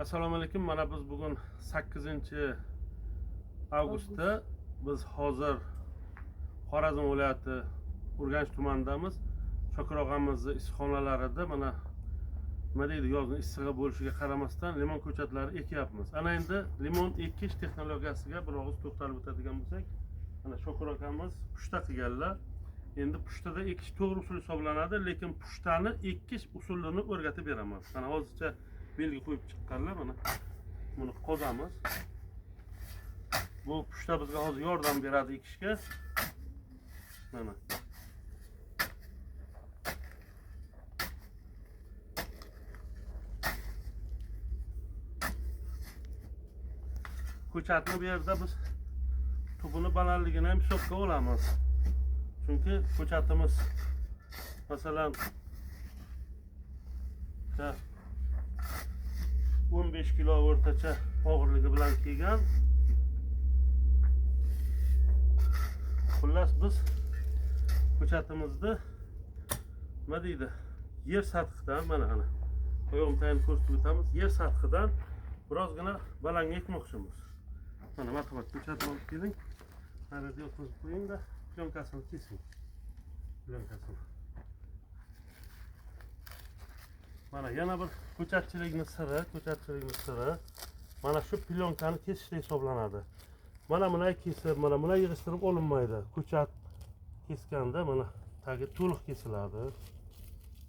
Assalomu alaykum. Mana biz bugun 8 avgustda biz hozir Xorazm viloyati Urganch tumanidamiz. Shokir og'amizni issiqxonalarida mana nima deydi, yozni issig'i bo'lishiga qaramasdan limon ko'chatlari ekyapmiz. Ana endi limon ekish texnologiyasiga bir og'iz to'xtalib o'tadigan bo'lsak, mana Shokir akamiz pushta qilganlar. Endi pushtada ekish to'g'ri usul hisoblanadi, lekin pushtani ekish usulini o'rgatib beraman. Mana hozircha belgi qo'yib chiqqanlar, mana buni qozamiz. Bu pushta bizga hozir yordam beradi ekishga. Mana. Ko'chatni bu yerda biz tubini balandligini ham hisobga olamiz. Chunki ko'chatimiz masalan 15 kilo o'rtacha og'irligi bilan kelgan. Xullas biz ko'chatimizni nima deydi, yer sathidan mana ana oyog'im tagini ko'rsatib o'tamiz. Yer sathidan birozgina balandga ekmoqchimiz. Mana marhamat, ko'chatni olib keling. Mana yerga yotqizib qo'ying-da, plyonкасini kesing. Plyonкасini. Mana yana bir ko'chatchilikni siri mana shu plyonkani kesishda hisoblanadi. Mana bunday kesib, mana bunday yig'ishtirib olinmaydi. Ko'chat keskanda mana tagi to'liq kesiladi.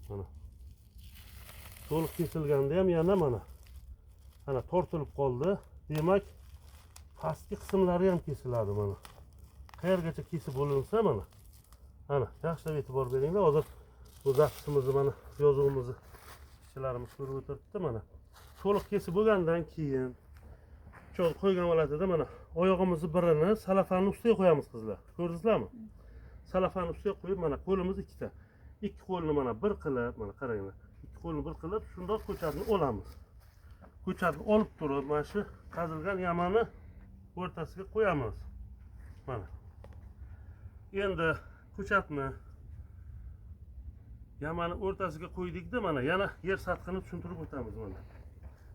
Mana to'liq kesilganda ham yana mana tortilib qoldi. Demak, pastki qismlari ham kesiladi mana. Qayergacha kesib bo'linsa mana. Mana yaxshilab e'tibor beringlar. Hozir bu zapsimizni mana yozuvimizni ishchilarimiz ko'rib o'tiribdi mana. To'liq kesib bo'lgandan keyin pichoq qo'ygan holatida mana oyog'imizni birini salafanning ustiga qo'yamiz qizlar. Ko'rdingizlarmi? Salafanning ustiga qo'yib mana qo'limiz ikkita. Ikki qo'lni mana bir qilib, mana qaranglar. Ikki qo'lni bir qilib shundoq ko'chatni olamiz. Ko'chatni olib turib mana shu qazilgan yamani o'rtasiga qo'yamiz. Mana. Endi ko'chatni yamani o'rtasiga qo'ydikda mana yana yer sathini tushuntirib o'tamiz mana.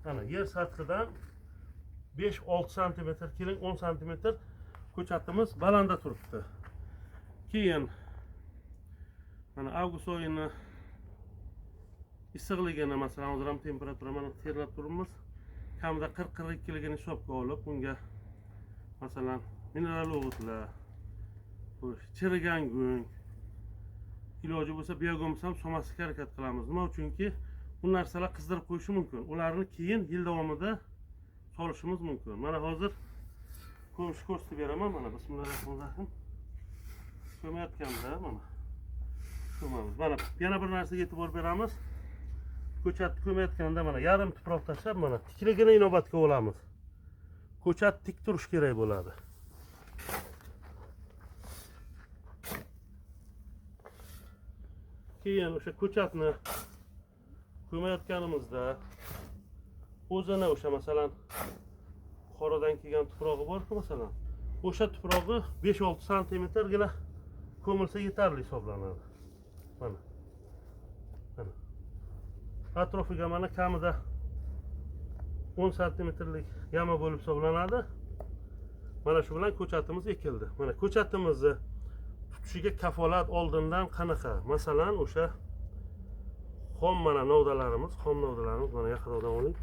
Mana yer sathidan 5-6 santimetr, keling 10 santimetr ko'chatimiz balandda turibdi. Keyin mana avgust oyini issiqligini, masalan, hozir ham temperatura mana terlab turibmiz. Kamida 40-42 ligini hisobga olib, unga masalan mineral o'g'itlar, chirigan go'ng, iloji bo'lsa biogumus ham solmaslikka harakat qilamiz. Nima uchunki, bu narsalar qizdirib qo'yishi mumkin. Ularni keyin yil davomida solishimiz mumkin. Mana hozir ko'mishni ko'rsatib beraman. Mana bismillahirrohmanirrohim. Ko'mayotganda mana ko'mamiz. Mana yana bir narsaga e'tibor beramiz. Ko'chatni ko'mayotganda mana yarim tuproq tashlab mana tikligini inobatga olamiz. Ko'chat tik turish kerak bo'ladi. Keyin o'sha ko'chatni ko'mayotganimizda o'zini o'sha masalan Buxorodan kelgan tuprog'i bor-ku masalan, o'sha tuprog'i 5-6 santimetrgina ko'milsa yetarli hisoblanadi. Mana. Mana. Atrofiga mana kamida 10 santimetrlik yama bo'lib hisoblanadi. Mana shu bilan ko'chatimiz ekildi. Mana ko'chatimizni tutishiga kafolat oldindan qanaqa? Masalan, o'sha xom mana novdalarimiz, xom novdalarimiz mana yaqinroqdan oling.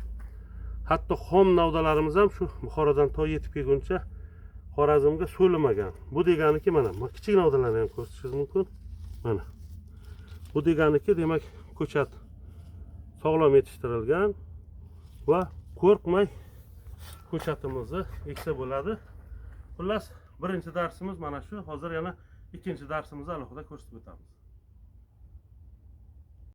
Hatto xom novdalarimiz ham shu Buxorodan to yetib kelguncha Xorazmga so'limagan. Bu deganiki mana kichik novdalarni ham ko'rsatishingiz mumkin. Mana. Bu deganiki, demak, ko'chat sog'lom yetishtirilgan va qo'rqmay ko'chatimizni eksa bo'ladi. Xullas, birinchi darsimiz mana shu. Hozir yana ikkinchi darsimizni alohida ko'rsatib o'tamiz.